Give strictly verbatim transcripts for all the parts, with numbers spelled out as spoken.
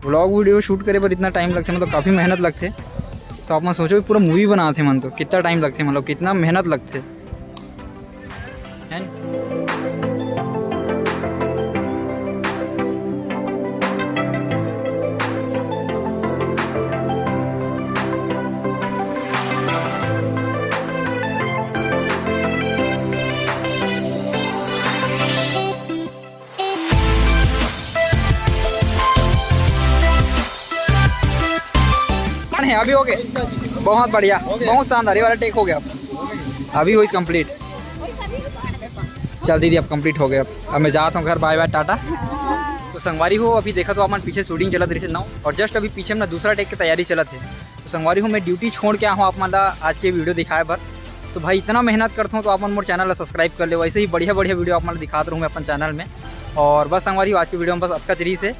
Vlog video shoot करे बर इतना टाइम लगथे, मतलब काफ़ी मेहनत लगथे। तो आप मन सोचो, पूरा मूवी बनाथे मन तो कितना टाइम लगथे, मतलब कितना मेहनत लगथे, है ना? है, अभी हो गए। बहुत बढ़िया, बहुत शानदार। ये वाला टेक हो गया, अभी हुई कंप्लीट। चल दीदी, अब कंप्लीट हो गया। अब मैं जाता हूँ घर, बाय बाय, टाटा। तो संगवारी हो, अभी देखा तो आप मन पीछे शूटिंग चलत रही से नौ, और जस्ट अभी पीछे में ना दूसरा टेक की तैयारी चलत है। तो संगवारी हो, मैं ड्यूटी छोड़ के आया हूँ आप मन ला आज के वीडियो दिखाए बर। तो भाई, इतना मेहनत करता हूँ तो आप मन मोर चैनल ला सब्सक्राइब कर ले, वैसे ही बढ़िया बढ़िया वीडियो आप मन ला दिखात रहूँ मैं अपन चैनल में। और बस संगवारी हो, आज की वीडियो में बस अतका चीज है।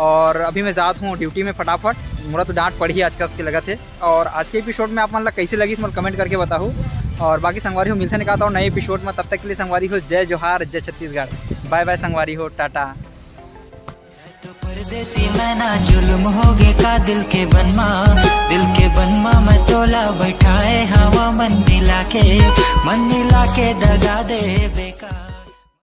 और अभी मैं जात हूँ ड्यूटी में फटाफट, मोला तो डांट पड़ही आज कस के लगत है। और आज के एपिसोड में आप मन ला कैसे लगिस, मोला कमेंट करके बताहू। और बाकी संगवारी हो, मिलते हैं एक और नए एपिसोड में, तब तक के लिए संगवारी हो, जय जोहार, जय छत्तीसगढ़, बाय बाय संगवारी हो, टाटा। तो परदेसी मैं ना जुल्म हो गे का दिल के बनमा, दिल के बनमा मैं तोला बैठाए हवा मन मिला के, मन मिला के दगा दे बेकार।